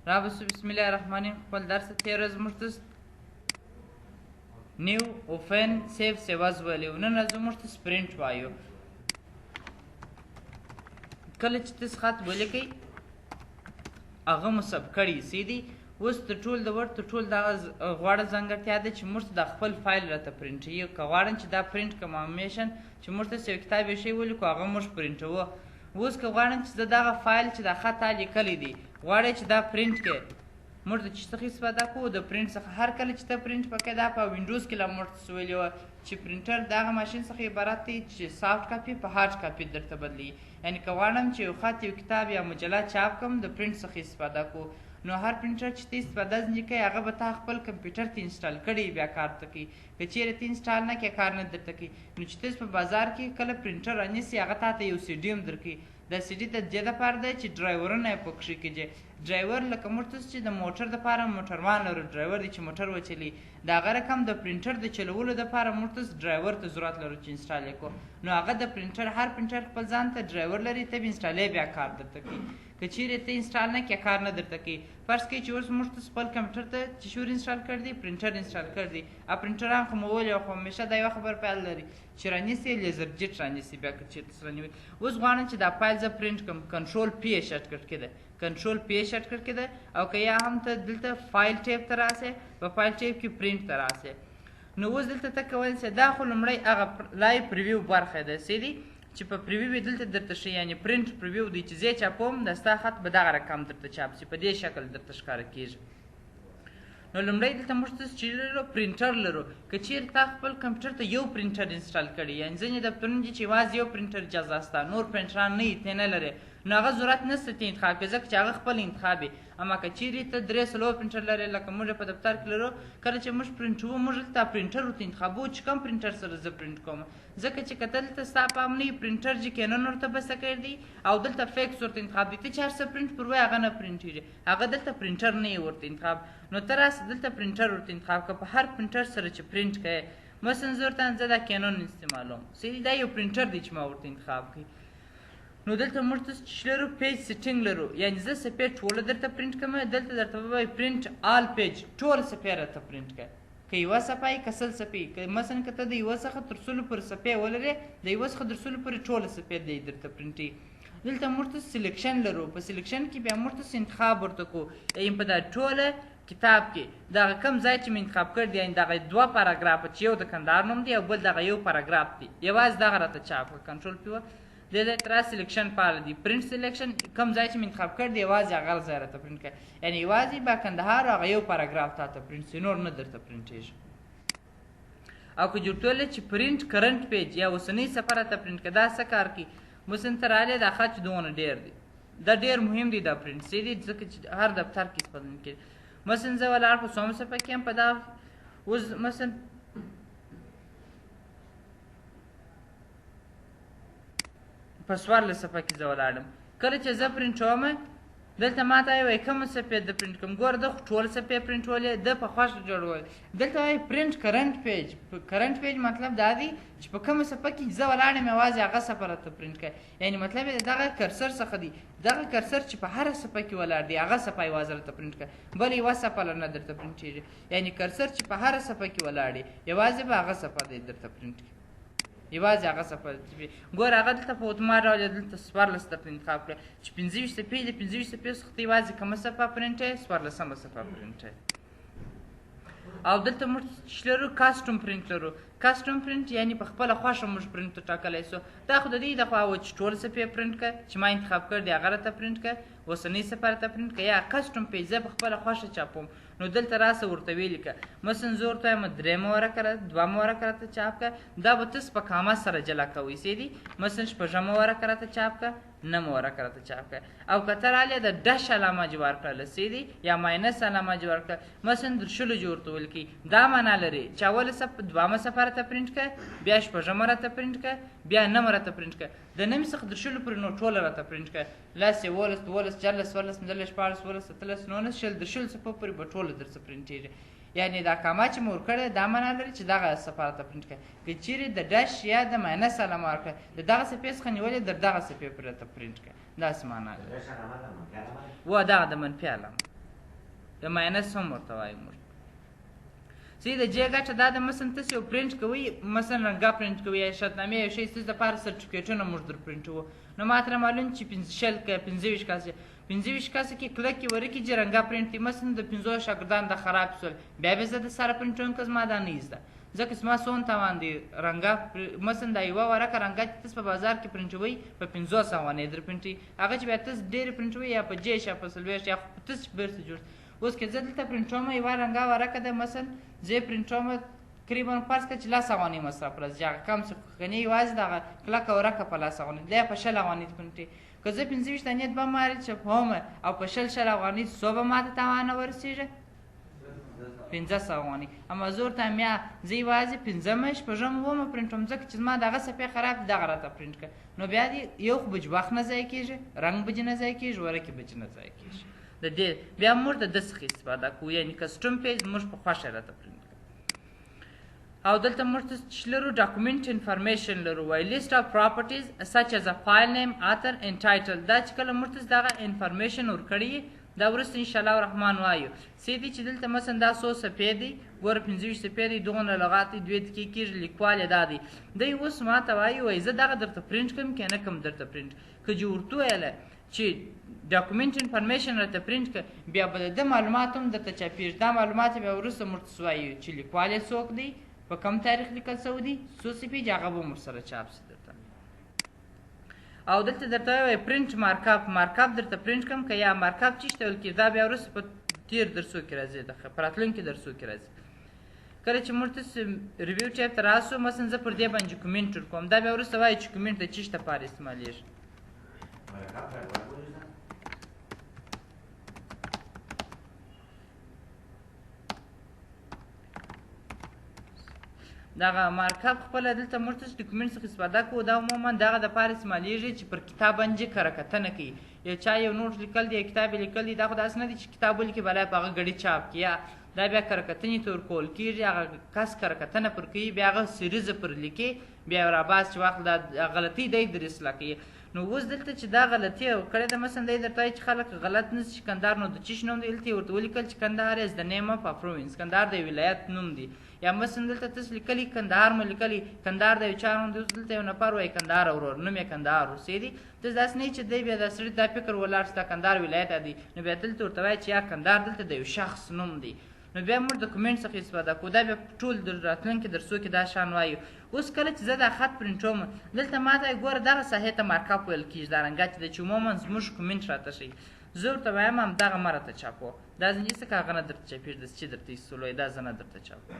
رابسو بسم الله الرحمن الرحیم. خپل درس تیر ورځ موږ ته new، open، save، save as ویلي. نن ورځ موږ ته پرینټ وایو. کله چې تاسو خط ولیکئ، هغه مو ثبت کړی سی دی. اوس تر ټول د ورډ تر ټول دغه غوړه ځانګړتیا ده چې موږ ته د خپل فایل راته پرینټوي. که غواړم چې دا پرینټ کړم، همیشه چې موږ ته یو کتاب یو شی ولیکو، هغه موږ پرینټوو. اوس که غواړم چې زه دغه فایل چې دا خط لیکلی دی، غواړی چې دا پرینټ کړې، موږ د چې څخه استفاده کوو؟ د پرینټ څخه. هر کله چې ته پرینټ وکړې، دا په وینډوز کې لا موږ څه ویلي وه چې پرینټر دغه ماشین څخه عبارت دی چې soft copy په hard copy درته بدلوي. یعنی که غواړم چې یو خط، یو کتاب یا مجله چاپ کړم، د پرینټ څخه استفاده کوو. نو هر پرینټر چې ته استفاده ځنې کوې، هغه به تا خپل کمپیوټر ته install کړي، بیا کار ته کوي. که چیرې ته install نه کړې، کار نه درته کوي. نو چې تاسو په بازار کې کله پرینټر رانیسي، هغه تا ته یو سي ډي هم درکوي. دا سي ډي د دې دپاره دی چې ډرایورونه یې پکښې کېږي. ډرایور لکه موږ تاسو چې د موټر دپاره موټروان لرو، ډرایور دی چې موټر وچلوي، د هغه رقم د پرینټر د چلولو دپاره موږ تاسو ډرایور ته ضرورت لرو چې install یې کړو. نو هغه د پرینټر، هر پرینټر خپل ځان ته ډرایور لري، ته به install یې، بیا کار درته کوي. که چیرې ته install نه کړې، کار نه درته کوي. فرض کړئ چې اوس موږ ته خپل کمپیوټر ته چې شور install کړی دی، پرینټر install کړی دی. پرینټران خو مو ویلي، خو همیشه دا یوه خبره په یاد لري چې رانیسي LaserJet رانیسي. بیا که چیرې سره نیولي، اوس غواړم چې دا فایل زه پرینټ کړم، control P shortcut کې ده، control P shortcut کې ده. او که یا هم ته دلته file tab ته راسې، په file tab کې پرینټ ته راسې. نو اوس دلته ته کولی شې، دا خو لومړی هغه live preview برخه ده، څه دي چې په preview دلته درته ښیي، یعنې print preview دی چې زه یې چاپوم، د ستا خط به دغه رقم درته چاپ شي، په دې شکل درته ښکاره کېږي. نو لومړی دلته موږ څه چې لرو؟ پرینټر لرو. که چیرې تا خپل کمپیوټر ته یو پرینټر install کړي، یعنې ځینې دفترونه دي چې یوازې یو پرینټر اجازه سته، نور پرینټران نه یي، ته نه لرې، نو هغه ضرورت نشته ته انتخاب کړې، ځکه چې هغه خپل انتخاب وي. اما که چیرې ته درې، څلور پرینټر لرې، لکه موږ په دفتر کې لرو، کله چې موږ پرینټوو، موږ دلته پرینټر ورته انتخابوو چې کوم پرینټر سره زه پرینټ کوم. ځکه چې که دلته ستا پام نه وي، پرینټر چې کینون ورته بسته کړی دی او دلته فیکس ورته انتخاب دی، ته چې هر څه پرینټ پر وایې، هغه نه پرینټېږي، هغه دلته پرینټر نه یې ورته انتخاب. نو ته راسه دلته پرینټر ورته انتخاب کړه، په هر پرینټر سره چې پرینټ کړې. مثلا زه ورته زه دا کینون استعمالوم، صحیح، دا یو پرینټر دی چې ما ورته انتخاب کړي. نو دلته موږ ته چې لرو؟ page setting لرو، یعنی زه صفحې ټوله درته پرینټ کوم. دلته درته وایي print all page، ټول صفحې راته پرینټ کړه، که یوه صفحه یې که 100 صفحې. که مثلا که ته د یوه څخه تر 100 پورې صفحې ولرې، د یوه څخه تر 100 پورې ټوله صفحې دی درته پرینټوي. دلته موږ ته selection لرو. په selection کې بیا موږ ته انتخاب ورته کوو، یعنی په دا ټوله کتاب کې دغه کوم ځای چې مې انتخاب کړی دی، یعنی دغه دوه پاراګرافه چې یو د کندهار نوم دی او بل دغه یو پاراګراف دی، یوازې دغه راته چاپ کړه. control P. دې ځای ته selection فعال دی، print selection، کوم ځای چې مې انتخاب کړی دی، یوازې هغه ځای راته پرینټ کړه، یعنی یوازې به کندهار هغه یو پاراګراف تاته پرینټ سي، نور نه درته پرینټېږي. او که جوړ چې print current page یا اوسنۍ صفحه راته پرینټ کړه، دا څه کار کوي؟ مثلا ته راغلې، دا خط دونه ډېر دی، دا ډېر مهم دی دا پرینټ سي دی، ځکه چې هر دفتر کې استفاده کېږي. مثلا زه ولاړ په څومه صفحه کې یم؟ په دا اوس مثلا په 14 صفحه کې زه ولاړم. کله چې زه پرینټوم، دلته ما ته وایي کومه صفحه د پرینټ کوم. ګوره، ده خو ټول صفحې پرینټولې، ده په خوښه جوړول. دلته وایي print current page. current page مطلب دا دی چې په کومه صفحه کې زه ولاړ یم، یوازې هغه صفحه راته پرینټ کړي. یعنی مطلب یې دغه cursor څخه دی، دغه cursor چې په هره صفحه کې ولاړ دی، هغه صفحه یوازې راته پرینټ کړي، بله یوه صفحه نه درته پرینټ کېږي. یعنی cursor چې په هره صفحه کې ولاړ دی، یوازې به هغه صفحه دی درته پرینټ کړي، یوازې هغه صفحه. ګوره، هغه دلته په اتومات ډول دلته 14 درته انتخاب کړه چې 25 صفحې دي، 25 صفحې څخه ته یوازې کومه صفحه پرینټ یې؟ 14مه صفحه پرینټ یې. او دلته موږ چې لرو؟ custom print لرو. custom print یعنی په خپله خوښه موږ پرینټ ته ټاکلی سو. دا خو د دې د خوا و چې ټول صفحې پرینټ کړه، چې ما انتخاب کړ دی، هغه راته پرینټ کړه، اوسنۍ صفحه راته پرینټ کړه، یا custom page، زه په خپله خوښه چاپوم. نو دلته راسه ورته ولیکه. مثلا زه ورته وایم درېیمه ورقه، دوهمه ورقه راته چاپ کړه. دا به تاسو په کامه سره جلا کوئ، صحیح دی. مثلا شپږمه ورقه راته چاپ کړه، نهمه ورقه راته چاپ کړه. او که ته رالې د dash علامه جې ورکړله، صحیح دی، یا minus علامه جې ورکړه، مثلا در 20 جې ورته ولیکئ، دا معنا لري چې اوله صفحه، دوهمه صفحه راته پرینټ کړه، بیا شپږمه راته پرینټ کړه، بیا نهمه راته پرینټ کړه، د نهمې څخه در 20 پورې نو ټوله راته پرینټ کړه. 10، 11، 12، 14، 14، 15، 16، 17، 18، 19، 20، در 20 صفحو پورې به ټوله درڅه پرینټېږي. یعنی دا کاما چې مو ورکړی، دا معنا لري چې دغه صفحه راته پرینټ کړه. که چیرې د dash یا د minus علامه ورکړه، د دغه صفحې څخه نیولې در دغه صفحې پورې راته پرینټ کړه، داسې معنا لري. dash علامه د منفي علامه ده. و دغه د منفي علامه. د minus هم ورته وایو موږ. سي د جې ګټه دا ده مثلا تاسو یو پرنټ کوئ، مثلا رنګه پرنټ کوئ یا شرطنامې یو شی ستاسو دپاره سرټیفیکیټونه موږ در پرنټوو، نو ما ترې معلوم چې 20 که 25 کسه 25 کسه کې کلکې ورکې چې رنګه پرنټ دي، مثلا د 5 شاګردان د خراب سول، بیا به زه د سره پرنټوم که زما دا نه زده، ځکه زما څونه تاوان دی. رنګه مثلا دا یوه ورقه رنګه چې تاسو په بازار کې پرنټوئ په 50 افغانۍ در پرنټوي، هغه چې بیا تاسو ډېرې پرنټوئ یا په 30 یا په 40 یا خو تاسو بېرته جوړ. اوس که زه دلته پرنټوم یوه رنګه ورقه ده، مثلا زه یې پرنټوم تقریبا فرض کړه چې 10 افغانۍ مصرف راځي، هغه کم څه کنې یوازې دغه کلکه ورقه په 10 افغانۍ دی په 20 افغانۍ پرنټوي. که زه 25 دانې دوه مارې چاپوم او په 20 افغانۍ څو به ماته تاوان ورسېږي؟ 500 افغانۍ. اما زه ورته وایم یا زه یوازې 5مه 6مه 7مه پرنټوم، ځکه چې زما دغه صفحې خراب دي، دغه راته پرنټ کړه. نو بیا دې یو خو به وخت نه ضایع کېږي، رنګ به دې نه ضایع کېږي، ورقې به دې نه ضایع کېږي. د دې بیا موږ د ده څخه استفاده کوو، یعنې custom page موږ په خوښه راته پرنټ کړو. او دلته موږ ته چې لرو document information لرو، وایي list of properties such as a file name, author and title. دا چې کله موږ ته دغه information ورکړي دا وروسته ان شاء الله الرحمن وایو. څه دي چې دلته مثلا دا څو صفحې دي، ګوره 25 صفحې دي، دغونه لغات دي، دوې دقیقې کېږي، لیکوال یې دا دی. دی اوس ما ته وایي وایي زه دغه درته پرنټ کړم که نه کړم درته پرنټ. که جې ورته وویله چې document information راته پرنټ کړه، بیا به د ده معلومات هم درته چاپېږي. دا معلومات بیا وروسته موږ ته وایو چې لیکوال یې څوک دی، په کوم تاریخ لیکل شوی دی، څو صفحې دي، هغه به موږ سره چاپ شي درته. او دلته درته وایي print markup، markup درته پرنټ کړم که یا markup چی ته ویل کېږي، دا بیا وروسته په تېر درسو کې راځي، په راتلونکي درسو کې راځي. کله چې موږ تاسو review tab ته راسو، مثلا زه پر دې باندې comment ورکوم، دا بیا وروسته وایي چې comment د چیش لپاره استعمالېږي. دغه markup خپله دلته موږ ته document څخه استفاده کوو، دا عموما دغه دپاره استعمالېږي چې پر کتاب باندې کره کتنه کوي. یو چا یو note لیکل دی، یو کتاب یې لیکل دی، دا خو داسې نه دی چې کتاب ولیکي بلا په هغه ګړي چاپ کړي، یا دا بیا کره کتنې ته ورکول کېږي، هغه کس کره کتنه پر کوي، بیا هغه سریزه پر لیکي، بیا راباس چې واخله دا غلطۍ دی در اصلاح کوي. نو اوس دلته چې دا غلطي کړې ده، مثلا دی درته وایي چې خلک غلط نه سي چې کندهار نو د چیش نوم دی، دلته یې ورته ولیکل چې کندهار is the name of a province، کندهار د ولایت نوم دی. یا مثلا دلته تاسو لیکلي کندهار مو لیکلي، کندهار د یو چا نوم دی، اوس دلته یو نفر وایي کندهار ورور، نوم یې کندهار و، صحیح دی. تاسو داسې نه چې دی بیا دا سړي دا فکر ولاړ چې دا کندهار ولایت دی، نو بیا دلته ورته وایي چې یا کندهار دلته د یو شخص نوم دی. نو بیا موږ د comment څخه استفاده کوو، دا بیا ټول د راتلونکي درسو کې دا شان وایو. اوس کله چې زه دا خط پرنټوم، دلته ما ته ګوره دغه ساحې ته markup ویل کېږي، دا رنګه چې د چې عموما زموږ comment راته ښیي. زه ورته وایم همدغه مه راته چاپوه، دا ځینې څه که هغه نه درته چاپېږي، داسې چې درته ایستلو دا زه نه درته چاپوم.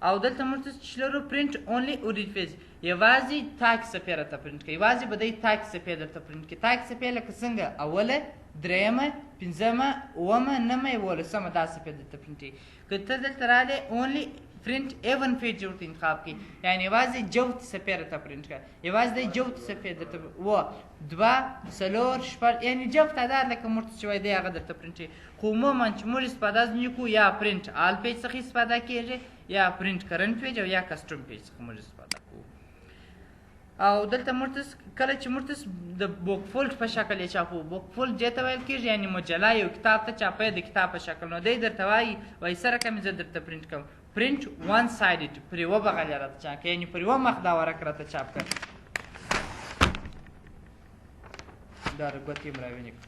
او دلته موږ ته چې لرو print only audit page، یوازې تاک صفحې راته پرنټ کوي، یوازې به دی تاک صفحې درته پرنټ کوي. تاک صفحې لکه څنګه اوله، درېیمه، پنځمه، اوومه، نهمه، یولسمه دا صفحې درته پرنټ کوي. که ته دلته راغلې only print even page ورته انتخاب کړي، یعنې یوازې جوت صفحې راته پرنټ کړه، یوازې دی جوت صفحې درته و 2 4 6، یعنې جوت تعداد لکه موږ ته چې وایي دی هغه درته پرنټ کوي. خو عموما چې موږ استفاده ځینې کوو، یا print all page څخه استفاده کېږي، یا print current page او یا custom page څخه موږ استفاده کوو. او دلته موږ ته کله چې موږ ته د book fold په شکل یې چاپو، book fold دې ته ویل کېږي، یعنې مجله یو کتاب ته چاپوي د کتاب په شکل. نو دی درته وایي وایي څه رقم زه درته پرنټ کوم، print one sided، پر یوه بغل یې راته چاپ کړه، یعنې پر یوه مخ دا ورق راته چاپ کړه. دا ګوتې هم راوینې کړه،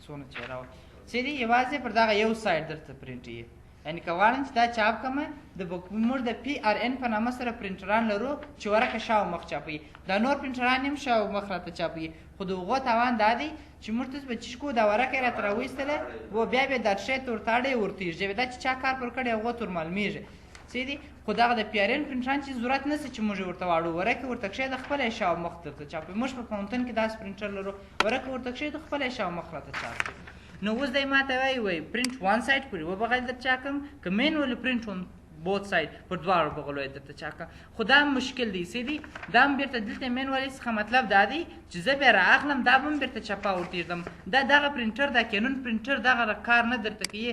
څونه چې راوه څه دي، یوازې پر دغه یو side درته پرنټ یې. یعنې که غواړم چې دا چاپ کړم، د book موږ د PRN په نامه سره پرنټران لرو چې ورقه شا او مخ چاپوي، دا نور پرنټران هم شا او مخ راته چاپوي، خو د هغو تاوان دا دی چې موږ ته به چې کوو دا ورقه یې راته راوایستله و بیا بیا دا ښې ته ورته اړې ورتېږي، بیا دا چې چا کار پر کړی هغو ته ورمعلومېږي، صحیح دی. خو دغه د PRN پرنټران چې ضرورت نه شي چې موږ یې ورته واړو، ورقه ورته کښېږده خپله یې شا او مخ درته چاپوي. موږ په پوهنتون کې داسې پرنټر لرو، ورقه ورته کښېږده خپله یې شا او مخ راته چاپ کوي. نو اوس دی ما ته وایي وایي print one side پر یوه بغل درته چاپ کړم، که manually print on both side پر دواړو بغلو یې درته چاپ کړم. خو دا مشکل دی، څه دی دا هم بېرته دلته manually څخه مطلب دا دی چې زه بیا رااخلم دا به هم بېرته چپه ورتېږدم. دا دغه پرنټر دا Canon printer دغه کار نه درته کوي،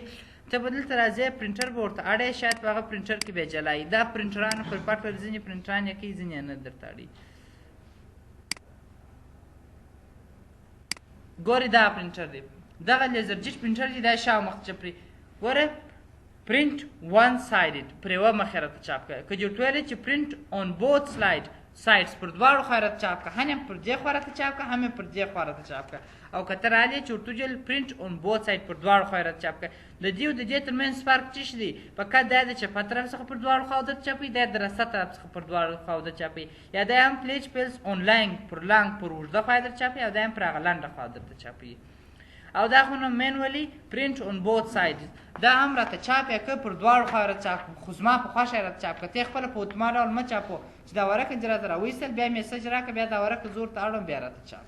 ته به دلته راځې پرنټر به ورته اړې، شاید په هغه پرنټر کې بیا جلایي. دا پرنټرانو پر پټ پر ځینې پرنټران یې کوي، ځینې یې نه درته اړي. ګورې دا پرنټر دی، دغه LaserJet پرنټر دی، دا شا مخ چاپ کړي. ګوره print one sided، پر یوه مخ یې راته چاپ کړه. که جوړ ویلی چې print on both sides، پر دواړو خوا راته چاپ کړه، هم یې پر دې خوا راته چاپ کړه، هم یې پر دې خوا راته چاپ کړه. او که ته رالې چې ورته وجل print on both side، پر دواړو خوا راته چاپ کړه. د دې او د دې ترمنځ فرق څه شي دی؟ فقط دا دی چې په طرف څخه پر دواړو خواو درته چاپوي، دا د راسته طرف څخه پر دواړو خواو درته چاپوي. یا دا هم page files on long، پر long پر اوږده خوا درته چاپوي، او دا هم پر هغه لنډه خوا درته چاپوي. او دا خو نو manually print on both sides، دا هم راته چاپ یې که پر دواړو خواو راته چاپ، خو زما په خوښه یې راته چاپ کړه. ته خپله په اتومات ډول مه چاپو چې دا ورقه دې راته راوایستل، بیا میسج راکړه، بیا دا ورقه زه ورته اړوم، بیا راته چاپ.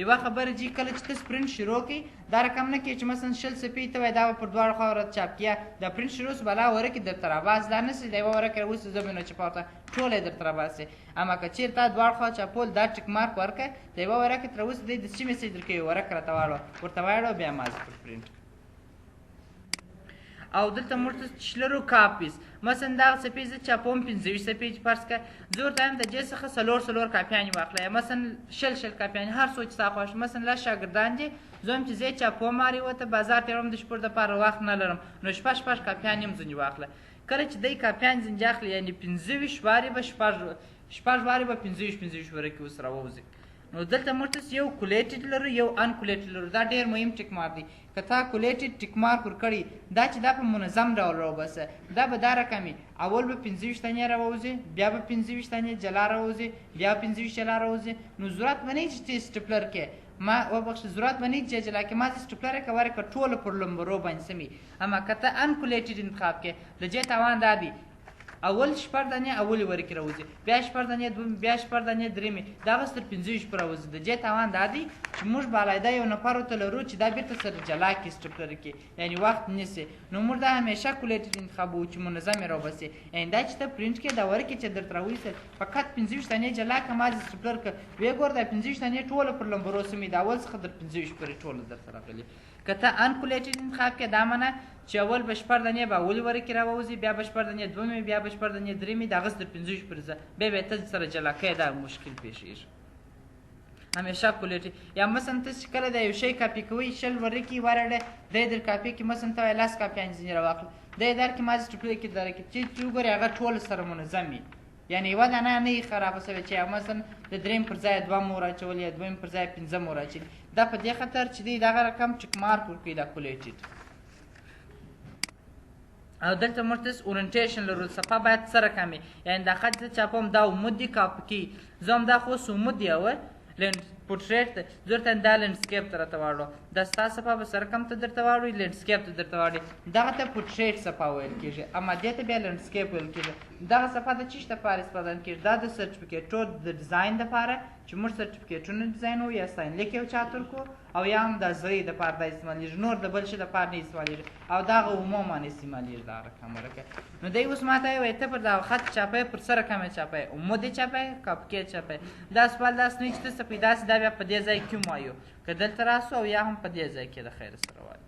یوه خبره جي، کله چې تاسو پرنټ شروع کړئ دا رقم نه کوي چې مثلا 20 صفحې ته وایي دا به پر دواړو خواو راته چاپ کړي، دا پرنټ شروع سو بلا ورقې درته راباسي، دا نه سي دا یوه ورقه راوایسته زه به نو چاپ ورته ټوله یې درته راباسي. اما که چېرې تا دواړو خواو چاپول دا tick mark ورکړه، د یوه ورقې تر اوسه دی د څه message درکوي، ورقه راته واړوه، ورته واړوه، بیا ما زه پر پرنټ. او دلته موږ ته چې لرو copies، مثلا دغه صفحې زه چاپوم 25 صفحې چې فرض کړه، زه ورته وایم د دې څخه څلور څلور کاپیانې واخله، یا مثلا 20 20 کاپیانې، هر څو چې ستا خوښ. مثلا 10 شاګردان دي، زه وایم چې زه یې چاپوم هر یوه ته بازار ته وړم د شپږ دپاره وخت نه لرم، نو شپږ شپږ کاپیانې هم ځینې واخله. کله چې دی کاپیانې ځینې اخلي، یعنې 25 وارې به شپږ شپږ وارې به 25 25 ورکې اوس راووځي. نو دلته موږ ته یو collated لرو، یو uncollated لرو. دا ډیر مهم tick mark دی. که تا collated tick mark ورکړی، دا چې دا په منظم ډول راوباسه، دا به دا رقم وي، اول به 25 دانې راووځي، بیا به 25 دانې جلا راووځي، بیا 25 جلا راووځي. نو ضرورت به نه وي چې ته stapler کې ما وبخښه، ضرورت به نه وي چې جلا کې ما stapler کې ورکړه ټوله پر لمبرو باندې سمي. اما که ته uncollated انتخاب کې، د دې تاوان دا دی، اول شپږ دانې اولې ورکې راوځي، بیا شپږ دانې دومې، بیا شپږ دانې درېیمې، دا غس تر 25 پورې راوځي. د دې تاوان دا دی چې موږ بالاده یو نفر ورته لرو چې دا بېرته سره جلا کړي stapler کې، یعنې وخت نیسي. نو موږ دا همیشه collated انتخابوو چې منظم یې راوباسي. یعنې دا چې ته پرنټ کړې دا ورکې چې درته راوایستل فقط 25 دانې جلا کړه، ما دې stapler کړه، ویې ګوره دا 25 دانې ټوله پر لمبرو سمې، د اول څخه تر 25 پورې ټوله درته راغلي. که ته uncollated انتخاب کړې، دا معنی چې اول به شپږ دانې به اولې ورکې راووځي، بیا به شپږ دانې دومې، بیا به شپږ دانې درېیمې، د هغه تر 25 پورې ځه، بیا به یې ته سره جلا کوې، دا مشکل پېښېږي. همیشه collated. یا مثلا ته چې کله د یو شی کاپي کوئ 20 ورکې ورړې، دی در کاپي کې مثلا ته وایې 10 کاپیانې ځینې راواخله، دی در کې ما stapler کې درکې چې وګورې هغه ټول سره منظم وي، یعنې یوه دانه نه یې خرابه سوې چې مثلا د درېیم پر ځای دوه مو راچولې یا دویم پر ځای پنځه مو راچولې. دا په دې خاطر چې دی دغه رقم tick mark ورکوي دا collated. او دلته موږ تاسو orientation لرو، صفحه باید څه رقم وي، یعنې دا خط زه چاپوم دا عمود دی که افقي، زه هم دا خو اوس عمود دی او land portrait ته زه ورته دا landscape ته راته واړو، دا ستا صفحه به څه رقم ته درته واړوي، landscape ته درته واړوي. دغه ته پورټریټ صفحه ویل کېږي، اما دې ته بیا landscape ویل کېږي. دغه صفحه د چیش دپاره استفاده کېږي؟ دا د سرټیفیکیټو د ډیزاین دپاره چې موږ سرټیفیکیټونه ډیزاینوو یا ستاینلیک یو چا ته ورکړو، او یا هم د زړې دپاره دا استعمالېږي، نور د بل شي دپاره نه استعمالېږي، او دغه عموما استعمالېږي دا رقم ورکه. نو دی اوس ما ته وایي ته پر دغه خط چاپی پر څه رقم یې چاپی، عمود یې چاپی که افقي یې چاپی؟ دا سوال داسې نه چې ته څه پیدا سي، دا بیا په دې ځای کې هم وایو، که دلته راسو او یا هم په دې ځای کې د خیر سره وایو.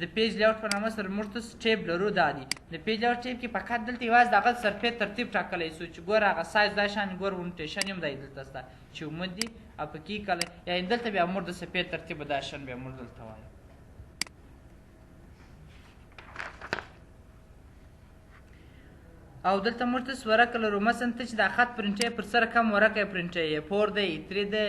د page layout په نامه سره موږ ته tab لرو، دا دی د page layout tab کې فقط دلته یوازې د هغه صفحې ترتیب ټاکلی سو چې ګوره هغه سایز دا شان، ګوره orientation هم دی دلته سته چې عمود دی او پکې کله، یعنې دلته بیا موږ د صفحې ترتیب دا شان بیا موږ دلته وایو. او دلته موږ ته ورقه لرو، مثلا ته چې دا خط پرنټې پر سره کم ورقه یې پرنټې، A4 دی، A3 دی،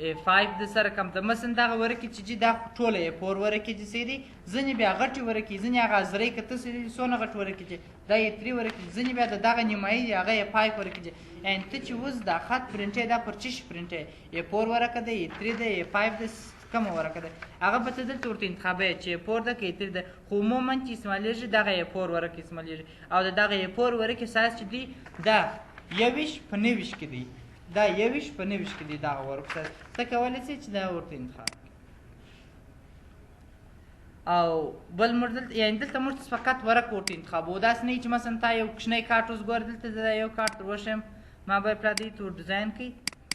A5 د سره کم ده. مثلا دغه ورقې چې جي دا ټوله A4 ورقې چې سي دي، ځینې بیا غټې ورقې، ځینې هغه ازرې که ته سي دي څونه غټ ورقې چې دا A3 ورقې، ځینې بیا د دغه نیمایي دی هغه A5 ورقې چې، یعنې ته چې اوس دا خط پرنټې دا پر څه شي پرنټې، A4 ورقه ده، A3 ده، A5 ده، کومه ورقه ده هغه به ته دلته ورته انتخابوې چې A4 ده که A3 ده. خو عموما چې استعمالېږي دغه A4 ورقه استعمالېږي، او د دغه A4 ورقې سایز چې دی دا 21 په 29 کې دی، دا 21 په 29 کې دی دغه ورقه سایز، ته کولی شې چې دا ورته انتخاب کړې. او بل موږ دلته یعنې دلته موږ فقط ورق ورته انتخابوو، داسې نه چې مثلا تا یو کوچنی کارت اوس ګوره دلته زه یو کارت در وښیم، ما به پلا دې ته ور ډیزاین کړي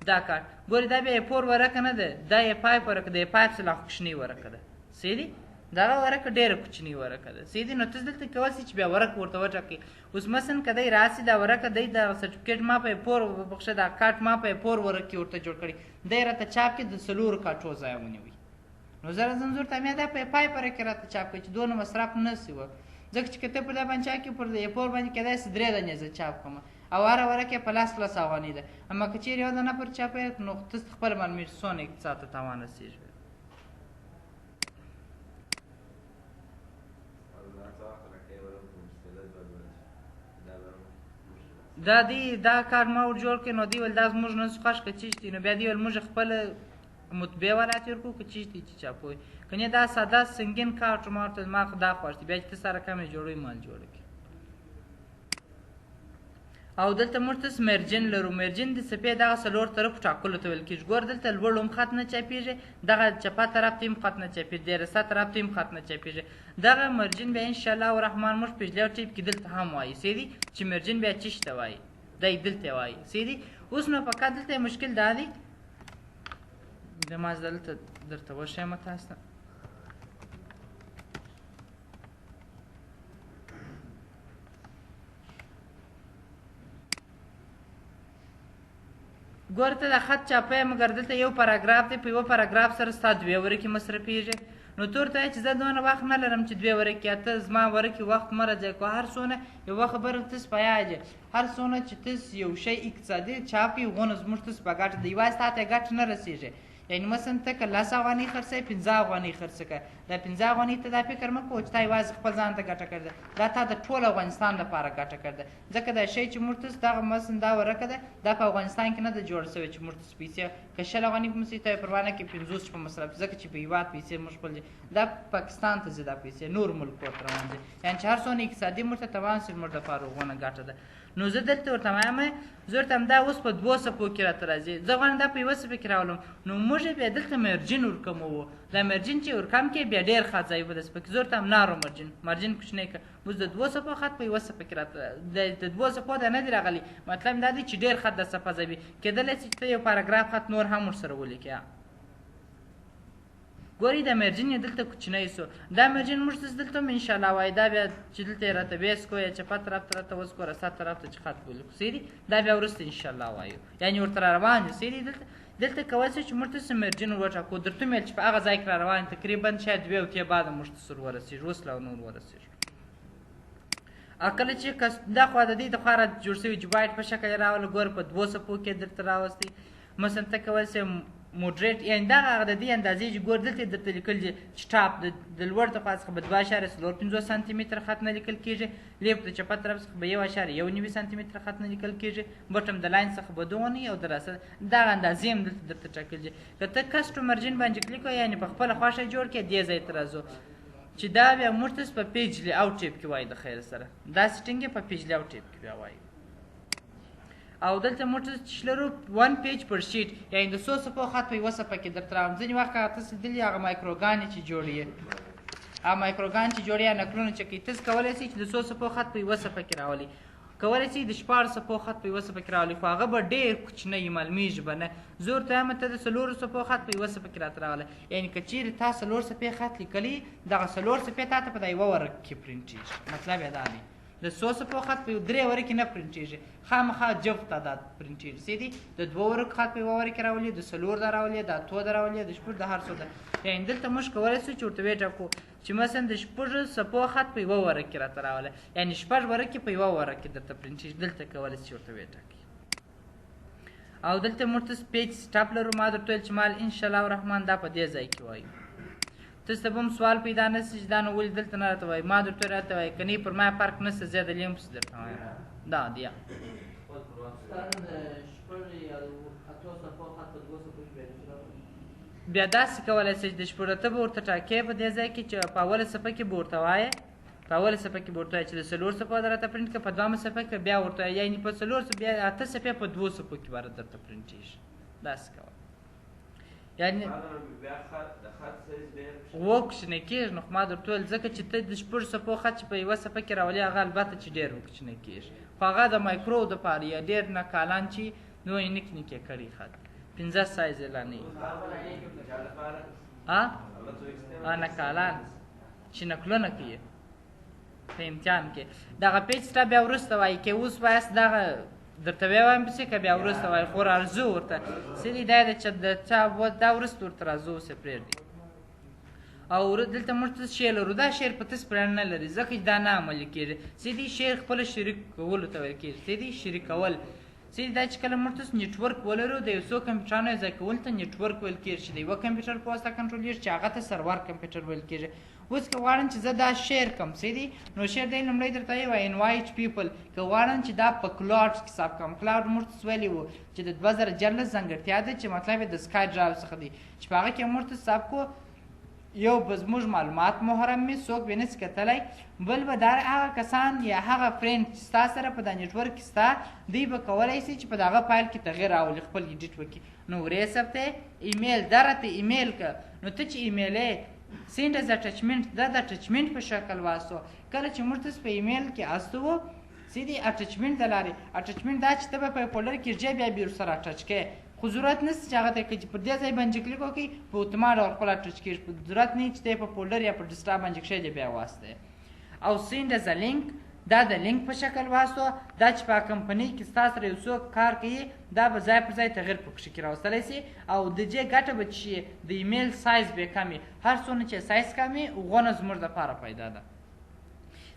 دا کارت، ګورې دا بیا A4 ورقه نه ده، دا A5 ورقه ده، A5 څه لا کوچنۍ ورقه ده، صحیح دی؟ دغه ورقه ډېره کوچنۍ ورقه ده، صحیح دی. نو ته دلته کولی شې چې بیا ورقه ورته وټاکې. اوس مثلا که دی راسي دا ورقه دی دا سرټیفیکیټ ما په پور وبخښه دا کارت ما په پور ورقه کې ورته جوړ کړی، دی راته چاپ کړي د څلورو کارټو ځای ونیوي. نو زه راځم زه ورته دا په پای پره کې راته چاپ کړي چې دونه مصرف نه سي وه، ځکه چې که ته پر دا باندې چاپ کړې پر ای فور باندې کېدای سي درې دانې زه چاپ کړم او هره ورقه یې په لس لس افغانۍ ده، اما که چېرې یوه دانه پر چاپوې نو ته خپله معلومېږي چې څونه اقتصاد ته تاوان رسېږي. دا دی دا کار ما ور جوړ کړ، نو دی ویل دا زموږ نه خوښ که چیش دی، نو بیا دی ویل موږ خپله مطبع والا تېر کړو که چیش دی چې چاپوي، که نه دا ساده سنګین کار چې ما ورته ما خو دا خوښ دی، بیا چې ته سره کمې جوړوي مال جوړ کړي. او دلته موږ ته margin لرو، margin د صفحې دغه څلور طرف ټاکلو ته ویل کېږي. ګوره دلته لوړ هم خط نه چاپېږي، دغه چپه طرف ته هم خط نه چاپېږي، د رسه طرف ته هم خط نه چاپېږي. دغه margin بیا انشاءالله الرحمن موږ page layout tab کې دلته هم وایي، صحیح دی چې margin بیا چیش ته وایي، دی دلته وایي، صحیح دی. اوس نو فقط دلته مشکل دا دی، د ما دلته درته وښیم تاسو ته. ګوره ته دا خط چاپوې مګر دلته یو پاراګراف دی، په یوه پاراګراف سره ستا دوې ورقې مصرفېږي. نو ته ورته وایې چې زه دونه وخت نه لرم چې دوې ورقې، ته زما ورقې وخت مه راځې کوه. هر څونه یوه خبره تاسو په یاد یې، هر څونه چې تاسو یو شی اقتصادي چاپ کړئ هغونه زموږ تاسو په ګټه دی، یوازې تا ته ګټه نه رسېږي. یعنې مثلا ته که لس افغانۍ خرڅوې پنځه افغانۍ خرڅ کړه، دا پنځه افغانۍ ته دا فکر مه کوه چې تا یوازې خپل ځان ته ګټه کړې ده، دا تا د ټول افغانستان لپاره ګټه کړې ده. ځکه دا شی چې موږ تاسو دغه مثلا دا ورقه ده، دا په افغانستان کې نه ده جوړه شوې چې موږ تاسو پیسې که 20 افغانۍ په مصرف ته پروا نه کوي 50 په مصرف، ځکه چې په هېواد پیسې موږ خپل دي، دا پاکستان ته ځي دا پیسې نور ملکو ته روان دي. یعنې چې هر څونه اقتصادي موږ ته توان شي موږ لپاره هغونه ګټه ده. نو زه دلته ورته وایم، زه ورته همدا اوس په دوو صفحو کې راته راځي، زه غواړم دا په یوه صفحه کې راولم، نو موږ یې بیا دلته margin ورکموو. دا margin چې ورکم کړي بیا ډېر ښه ځای به د صفحه کې. زه ورته هم narrow margin، margin کوچنی کړه. اوس د دوو صفحو خط په یوه صفحه کې راته د دوو صفحو دا نه دی راغلی، مطلب دا دی چې ډېر خط د صفحه ځای وي. کېدلی شي چې ته یو پاراګراف خط نور هم ورسره ولیکې. ګورئ دا margin یې دلته کوچنی سو، دا margin موږ ته دلته هم انشاءالله وایي، دا بیا چې دلته یې راته بیس کو یا چپه طرف ته راته وسکو راسه طرف ته چې خط ولیکو، صحیح دی. دا بیا وروسته انشاءالله وایو، یعنې ورته را روان یو، صحیح دی. دلته کولی شو چې موږ ته margin وټاکو، درته مې ویل چې په هغه ځای کې را روان یو، تقریبا شاید دوې هفتې بعد موږ ته سر ورسېږو، اوس لا نور ورسېږو. کله چې دا خوا د دې د خوا را جوړ شوي جوبایټ په شکل یې راوله، ګوره په دوو صفحو کې درته راوستی. مثلا ته کولی شې moderate، یعنې دغه هغه د دې اندازې چې ګور دلته درته لیکل دي چې top د لوړ تخوا څخه به 2.45 سانتي متر خط نه لیکل کېږي، left د چپه طرف څخه به 1.91 سانتي متر خط نه لیکل کېږي، bottom د line څخه به دونه او د راسه دغه اندازې هم دلته درته ټاکل دي. که ته custom margin باندې کلیک وکړې، یعنې په خپله خوښه جوړ کړې، دې ځای ته راځو چې دا بیا موږ ته په page layout tab کې وایي د خیر سره، دا setting یې په page layout tab کې بیا وایي. او دلته موږ ته چې لرو 1 page per sheet، یعنې د څو صفحو خط په یوه صفحه کې درته راوړم. ځینې وخت هغه تاسو لیدلي هغه مایکروګانې چې جوړې، هغه مایکروګان چې جوړې یا نکلونه چې کوي، تاسو کولی شئ چې د څو صفحو خط په یوه صفحه کې راولئ، کولی شئ د 16 صفحو خط په یوه صفحه کې راولئ، خو هغه به ډېر کوچنی معلومېږي به نه. زه ورته وایم ته د څلورو صفحو خط په یوه صفحه کې راته راوله، یعنې که چېرې تا څلور صفحې خط لیکلی، دغه څلور صفحې تا ته په دا یوه ورق کې پرنټېږي. مطلب یې دا دی د څو صفحو خط په درې ورقې نه پرنټېږي، خامخا جفت تعداد پرنټېږي. صحیح دی، د دوو ورقو خط په یوه ورقه کې راولي، د څلور دا راولي، د اتو دا راولي، د شپږ د هر څو ده. یعنې دلته موږ کولی شو چې ورته وټاکو چې مثلا د شپږ صفحو خط په یوه ورقه کې راته راوله، یعنې شپږ ورقې په یوه ورقه کې درته پرنټېږي. دلته کولی شو چې ورته وټاکي. او دلته موږ ته page setup لرو. ما درته ویل چې مال انشاءالله الرحمن دا په دې ځای کې وایو. تاسو ته به هم سوال پیدا نه شي چې دا نو ولې دلته نه راته وایي. ما درته راته وایي که نه پر ما فرق نشته، زه د لیم پسې درته وایم. دا دی بیا داسې کولی شئ چې د شپږ ته به ورته ټاکې په دې ځای کې چې په اوله صفحه کې به ورته وایې، په اوله صفحه کې به ورته وایې چې د څلور صفحو راته پرنټ کړه، په دویمه صفحه کې بیا ورته وایې، یعنې په څلور صفحې بیا اته صفحې په دوو صفحو کې به درته پرنټېږي. داسې کوه. یعنې و کوچنی کېږي. نو خو ما درته وویل ځکه چې ته د شپږ صفحو خط چې په یوه صفحه کې راولې هغه البته چې ډېر وکوچنی کېږي، خو هغه د مایکرو دپاره یا ډېر نکالان چې نو یې نک نک یې کړی خط پنځه سایز یې لا نه وي. نکالان چې نقلونه کوي په امتحان کې. دغه page setup بیا وروسته وایي، که اوس وایاست دغه درته ووایم پسې، که بیا وروسته وایي، خو راځو ورته. څه دي دا چې د چا دا وروسته ورته راځو، اوس یې پرېږدي. او دلته موږ څه share لرو، دا share په تس پلان نه لري، ځکه چې دا نه عملي کېږي. څه دي share خپل شریک کولو ته ویل کېږي. څه دي شریکول؟ څه دي دا چې کله موږ تاسو network ولرو، د یو څو کمپیوټرانو یو ځای کولو ته network ویل کېږي، چې د یوه کمپیوټر په واسطه کنټرولېږي، چې هغه ته سرور کمپیوټر ویل کېږي. اوس که غواړم چې زه دا share کړم، څه دي نو share دی لومړی درته وایي invite people. که غواړم چې دا په cloud کې ثبت کړم، cloud موږ تاسو ویلي وو چې د 2014 ځانګړتیا ده، چې مطلب یې د SkyDrive څخه دی، چې په هغه کې موږ تاسو ثبت کړو. یو به زموږ معلومات محرم وي، څوک به نه سي کتلی. بل به دا هغه کسان یا هغه friend چې ستا سره په دا network کې ستا، دوی به کولی سي چې په دغه فایل کې تغییر راولي، خپل edit وکړي. نو ورې ثبت ایمیل دا راته ایمیل که، نو ته چې ایمیل یې send as attachment، دا د attachment په شکل واستو. کله چې موږ تاسو په ایمیل کې استوو، څه دي attachment د لارې، attachment دا چې ته به په folder کې ځې بیا بیا ورسره attach کې، خو ضرورت نشته چې هغه ته چې پر دې ځای باندې کلیک وکړي په اتومات ډول خپل attach کېږي. ضرورت نه چې ته په folder یا په desktop باندې کښېږدې بیا واستې. او send as link، دا د لینک په شکل واستو، دا چې په کمپنۍ کې ستا سره یو څوک کار کوي، دا به ځای پر ځای تغیر پکښې کې راوستلی سي. او د دې ګټه به چې د ایمیل سایز به کم وي، هر څونه چې سایز کم وي غونه زموږ دپاره پیدا ده.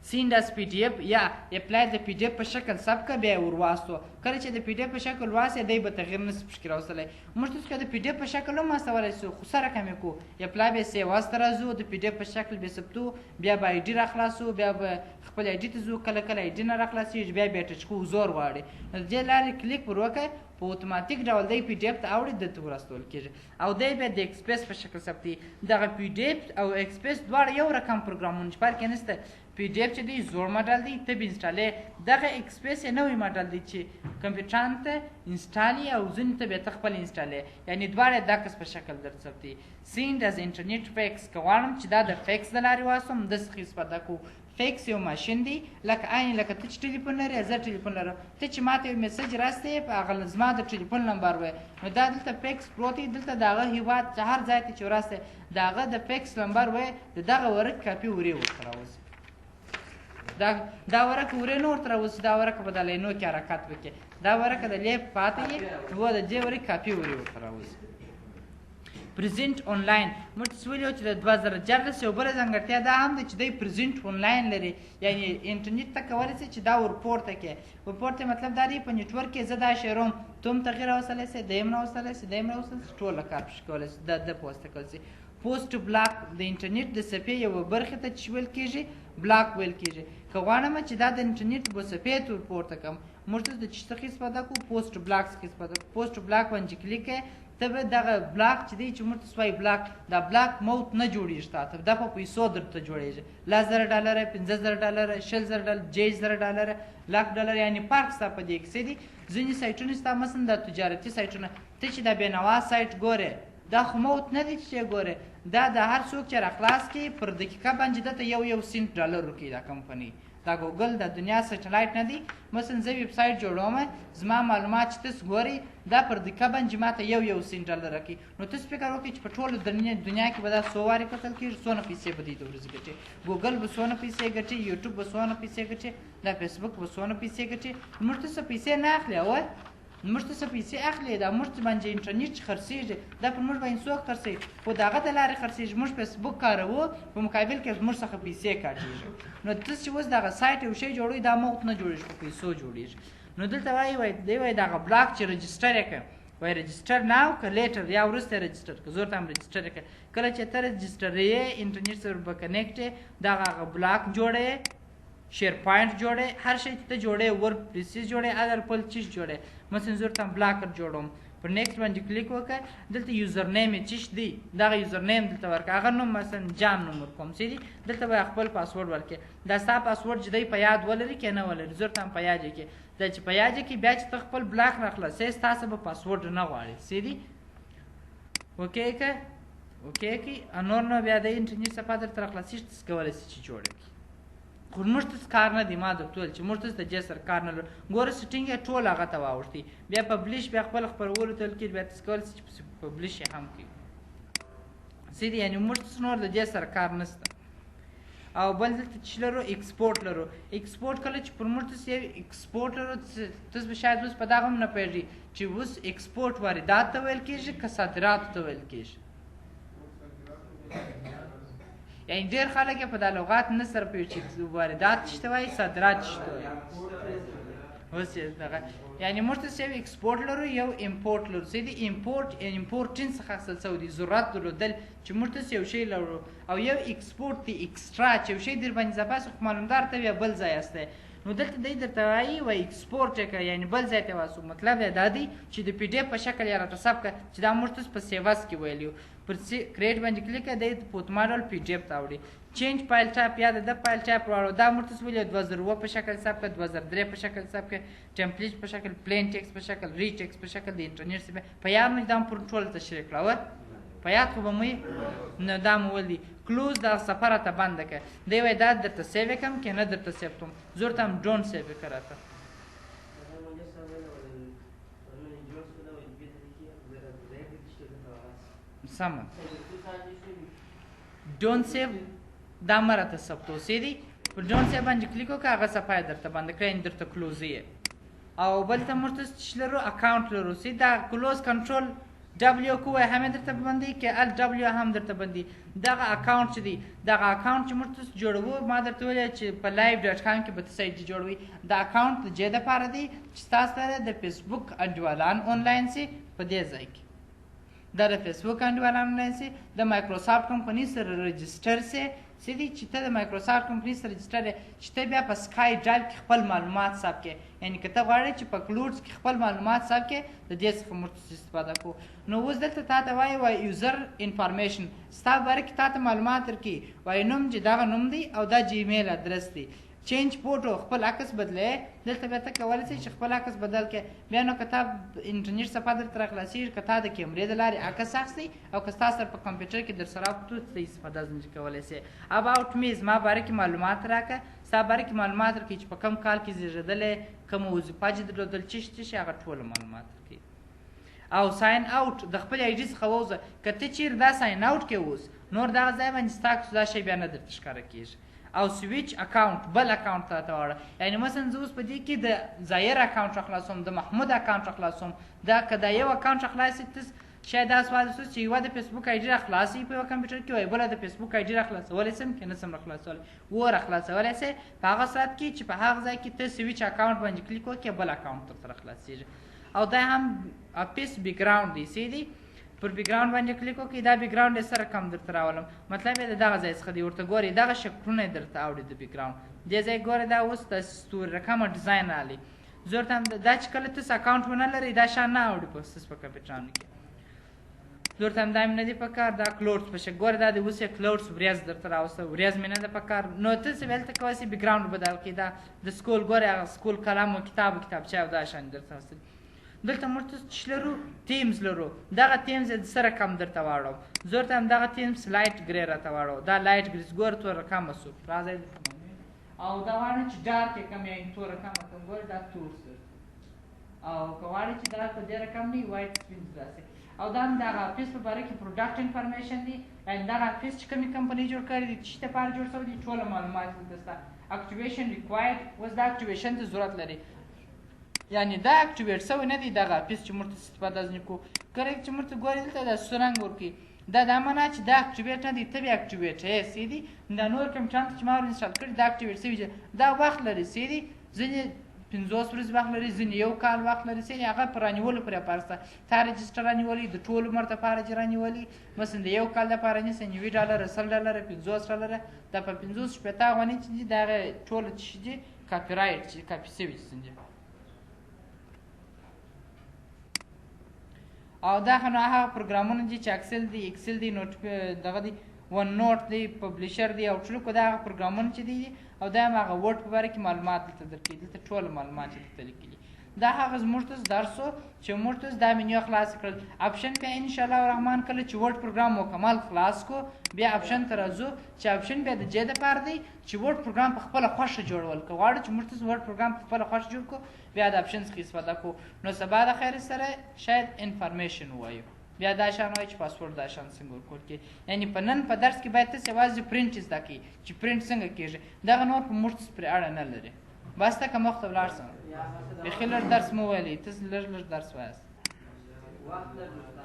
send as PDF یا apply د PDF په شکل ثبت که بیا یې ور واستو. کله چې د PDF په شکل واستې، دی به تغیر نه سي پکښې راوستلی. موږ تاسو که د PDF په شکل هم استولی سو، خو سره کم یې کړو، apply به save as ته راځو، د PDF په شکل به ثبتو، بیا به ID راخلاصو، بیا به خپل ID ته ځو، کله کله ID نه راخلاصېږي، بیا بیا attach کوو، زور غواړي. نو د دې لارې کلیک پر وکړئ، په اتوماتیک ډول دی PDF ته اوړي، ده ته ور استول کېږي. او دی بیا د XPS په شکل ثبتوي. دغه PDF او XPS دواړه یو رقم پروګرامونه چې فرق یې نشته. PDF چې دی زوړ ماډل دی، ته به install یې. دغه XPS یې نوی ماډل دی چې کمپیوټران ته install یې او ځینې ته بیا ته خپل install یې، یعنې دواړه یې دکس په شکل در ثبتوي. send as internet fax، که غواړم چې دا د فیکس د لارې واستوم، د څخه استفاده کوو. فیکس یو ماشین دی، لکه عین لکه ته چې ټلیفون لرې، زه ټلیفون لرم، ته چې ماته یو message راستې په هغه زما د ټلیفون نمبر وایې، نو دا دلته فیکس پروت دی، دلته د هغه هیواد چې هر ځای ته چې وراستې د هغه د فیکس نمبر وایې، د دغه ورق کاپي ورې ورته راوځي. دا ورقه ورې نه ورته راوځي، دا ورقه به د لینو کې حرکت وکړي، دا ورقه د لیپ پاتې یې، نو د دې ورقې کاپي ورې ورته راوځي. present online، موږ تاسو ویلي وو چې د 2014 یو بله ځانګړتیا دا هم ده چې دی present online لري، یعنې انټرنیټ ته کولی سي چې دا ورپورته کړي. ورپورته مطلب دا دی په network کې زه دا شیروم، ته هم تغیر راوستلی سي، دی هم راوستلی سي، دی هم راوستلی سي، ټول کار پکښې کولی سي، د په واسطه کولی سي. post blog د انټرنیټ د صفحې یوه برخې ته چې ویل کېږي بلاک ویل کېږي. که غواړم چې دا د انټرنیټ په صفحې ته ورپورته کړم، موږ د چې څخه استفاده کوو، post blog څخه استفاده کوو. post blog باندې کلیک کړئ، ته به دغه بلاک چې دی چې موږ ته وایي بلاک، دا بلاک موت نه جوړېږي تا ته، دا په پیسو درته جوړېږي، $10,000، $5,000، $20,000، $10,000، لاک ډالر، یعنې فرق ستا په دې کې څه دي. ځینې سایټونه ستا مثلا دا تجارتي سایټونه، ته چې دا بېنوا سایټ ګورې، دا خو موت نه دی چې ګورې، دا د هر څوک چې راخلاص کړي پر دقیقه باندې ده ته یو یو سنټ ډالر ورکوي دا کمپنۍ. دا ګوګل د دنیا سټلایټ نه دی. مثلا زه ویب سایټ جوړوم، زما معلومات چې تاسو ګورئ دا پر دقیقه باندې ما ته یو یو سنټ ډالر راکوي. نو تاسو فکر وکړئ چې په ټوله دنیا کې به دا څو وارې کتل کېږي، څونه پیسې به دوی د ورځې ګټي، ګوګل به څونه پیسې ګټي، یوټیوب به څونه پیسې ګټي، دا فیسبوک به څونه پیسې ګټي. موږ ته څه پیسې نه اخلي، او موږ ته څه پیسې اخلي، دا موږ ته باندې انټرنیټ چې خرڅېږي دا پر موږ باندې څوک خرڅوي، خو د هغه د لارې خرڅېږي. موږ فیسبوک کاروو، په مقابل کې موږ څخه پیسې کاټېږي. نو تاسو چې اوس دغه سایټ یو شی جوړوئ، دا موت نه جوړېږي، په پیسو جوړېږي. نو دلته وایي، وایي دی وایي دغه بلاک چې register یې کړ، وایي register now که later یا وروسته یې register کړه، زه ورته هم register یې کړه. کله چې ته register یې، انټرنیټ سره به connect یې، دغه هغه بلاک جوړې، SharePoint جوړې، هر شی چې ته جوړې، WordPress جوړې، other پل چیش جوړې. مثلا زه ورته بلاکر جوړوم، پر next باندې کلیک وکړه، دلته username یې چیش دی، دغه username دلته ورکړه، هغه نوم مثلا جان نوم ورکوم، څه دي دلته به خپل پاسورډ ورکړې. دا ستا پاسورډ چې دی په یاد ولري که نه ولري، زه ورته هم په یاد یې کړې. دا چې په یاد یې کړې، بیا چې ته خپل بلاک راخلاصې، ستا څخه به پاسورډ نه غواړي، څه دي okay که okay کړي. نور نو بیا د انټرنیټ صفحه درته راخلاصېږي، تاسو کولی شئ چې جوړ کړئ. خو موږ ته کار نه دی، ما درته وویل چې موږ ته د دې سره کار نه لرو. ګوره setting یې ټول هغه ته واوښتي، بیا publish، بیا خپل خپرولو ته ویل کېږي، بیا تاسو کولی شئ چې پسې publish یې هم کړئ. څه دي یعنې موږ ته نور د دې سره کار نشته. او بل دلته چې لرو export لرو. export کله چې پر موږ تاسو یو export لرو، تاسو به شاید اوس په دغه هم نه پوهېږئ چې اوس export واردات ته ویل کېږي که صادراتو ته ویل کېږي. یعنی ډېر خلک یې په دا لغات نه سره پوهېږي چې واردات څه ته وایي، صادرات څه ته وایي. اوس یې دغه یعنی موږ تاسو یو export لرو، یو import لرو. څه دي import؟ importing څخه اخیستل سوی دی، ضرورت درلودل چې موږ تاسو یو شی لرو. او یو export دی extra چې یو شی در باندې اضافه سو، خو معلومدار ته بیا بل ځای استی. نو دلته دی درته وایي وایي export یې کړه، یعنی بل ځای ته واسو. مطلب یې دا دی چې د PDF په شکل یې راته ثبت کړه، چې دا موږ تاسو په save as کې ویلي وو. پر create باندې کلیک کړه، دی په اتومات ډول PDF ته اوړي. change file type یا د file type راوړو. دا موږ تاسو ویلي 2007 په شکل ثبت کړه، 2003 په شکل ثبت کړه، template په شکل، plain text په شکل، rich text په شکل، د انټرنیټ څخه په یاد مې دا پر ټول تشریح کړه. وه په یاد خو به مو نو دا مو ول دي. close دا صفحه راته بنده کړه. دی وایي دا درته save کړم که نه درته save کوم، زه ورته هم don't save کړه راته. سمه don't save دا مه راته ثبتو. څه دي پر don't save باندې کلیک وکړه، هغه صفحه یې درته بنده کړه، یعنې درته close یې. او بل ته موږ ته څه لرو؟ account لرو. څه دا close control W کوی هم درته بندي که Alt W هم درته بندي. دغه account چې دی، دغه account چې موږ تاسو جوړوو، ما درته ویل چې په live dot com کې به تاسو ID جوړوئ. دا account د جې دپاره دی چې تاسو سره د فیسبوک انډیوالان آنلاین سي په دې ځای کې. دا د فیسبوک انډیوالان آنلاین سي، د مایکروسافټ کمپنۍ سره register سي. څه دي چې ته د مایکروسافټ کمپنۍ سره register یې، چې ته بیا په SkyDrive کې خپل معلومات ثبت کړې. یعنی که ته غواړې چې په clouds کې خپل معلومات ثبت کړې، د دې څخه موږ استفاده کوو. نو اوس دلته تا ته وایي وایي user information، ستا باره کې تا ته معلومات درکوي. وایي نوم چې دغه نوم دی او دا Gmail address دی. change photo خپل عکس بدلې، دلته بیا ته کولی شې چې خپل عکس بدل کړې. بیا نو که تا انټرنیټ صفحه درته راخلاصېږي، که تا د کیمرې د لارې عکس اخیستی او که ستا سره په کمپیوټر کې در سره ته استفاده ځنې کولی شې. about me زما باره کې معلومات راکړه، ستا باره کې معلومات درکړي چې په کوم کال کې زېږېدلی، کومه وظیفه چې درلودل، څه شي څه شي، هغه ټوله معلومات درکوي. او sign out د خپلې ID څخه ووځه. که ته چېرې دا sign out کې اوس، نور دغه ځای باندې ستا دا شی بیا نه درته ښکاره کېږي. او switch account بل account ته راته واړه. یعنی مثلا زه اوس په دې کې د ظاهر account راخلاصوم، د محمود account راخلاصوم. دا که دا یو account راخلاص شي، ته شاید دا سوال وشي چې یوه د فیسبوک ID راخلاصوي په یوه کمپیوټر کې، وایي بله د فیسبوک ID راخلاصولی شم که نه شم راخلاصولی. و راخلاصولی شې په هغه صورت کې چې په هغه ځای کې ته switch account باندې کلیک وکړې، بل account درته راخلاصېږي. او دا هم Office background دی، څه دی پر background باندې کلیک وکړئ، دا background یې سره کم درته راولم. مطلب یې د دغه ځای څخه دی، ورته ګورئ دغه شکلونه یې درته اوړي د background دې ځای. ګورئ دا اوس د ستوري رقمه design راغلی. زه ورته هم دا چې کله تاسو account ونه لرئ دا شان نه اوړي په ستاسو په کمپیوټرانو کې. زه ورته هم دا مې نه دی په کار. دا clouds په شکل ګورئ، دا د اوس یې clouds وریځ درته راوسته، وریځ مې نه ده په کار. نو تاسو به هلته کولی شئ background بدل کړئ. دا د school ګورئ، هغه school قلم او کتاب او کتابچه او دا شان درته راوستل. دلته موږ ته څه لرو؟ themes لرو. دغه themes یې سره کم درته واړوم. زه ورته هم دغه themes light grey راته واړوم. دا light grey ګوره تور رقمه سو، راځئ دلته. او دا غواړم چې dark یې کم، یعنې تور رقمه کم، ګوره دا تور سو. او که غواړې چې دا په دې رقم نه وي، white سپین داسې. او دا هم دغه Office په باره کې product information دی، یعنې دغه Office چې کومې کمپنۍ جوړ کړی دی، چې لپاره جوړ شوی دی، ټوله معلومات دلته شته. activation required، اوس دا activation ته ضرورت لري، یعنی دا activate شوی نه دی دغه Office چې موږ ته استفاده ځنې کوو. کله چې موږ ته ګورې دلته دا سور رنګ ورکوي، دا دا معنا چې دا activate نه دی، ته به activate یې. څه دي دا نور کمپیوټران چې ما ور install کړي دا activate شوي دي، دا وخت لري. څه دي ځینې 50 ورځې وخت لري، ځینې یو کال وخت لري. څه هغه په رانیولو پورې پرسته تا register رانیولي، د ټول عمر دپاره چې رانیولي، مثلا د یو کال دپاره نیسه $90، $100، $50، دا په 50 60 افغانۍ چې دي، دا هغه ټول چې دي copyright چې کاپي شوي چې دي. او دا خو نو هغه پروګرامونه دي چې Excel دی، Excel دی، note دغه دی، OneNote دی، Publisher دی، او ټول کو دا هغه پروګرامونه چې دي. او دا هم هغه Word په باره کې معلومات دلته درکوي، دلته ټول معلومات چې دلته لیکلي. دا هغه زموږ تاسو درس و چې موږ تاسو دا منیو خلاص کړل. option بیا ان شاء الله الرحمن کله چې Word پروګرام مکمل خلاص کو، بیا option ته راځو چې option بیا د جې دپاره دی چې Word پروګرام په خپله خوښه جوړول. که غواړو چې موږ تاسو Word پروګرام په خپله خوښه جوړ کړو، بیا د option څخه استفاده کوو. نو سبا د خیر سره شاید information ووایو. بیا دا شان وایي چې پاسورډ دا شان څنګه ورکول کېږي. یعنی په نن په درس کې باید تاسو یوازې پرینټ زده کړئ چې پرینټ څنګه کېږي، دغه نور په موږ پرې اړه نه لري. بس ته که مخته ولاړ سم، بیخي لږ درس مو ویلی، تاسو لږ لږ درس وایاست. وخت لږ.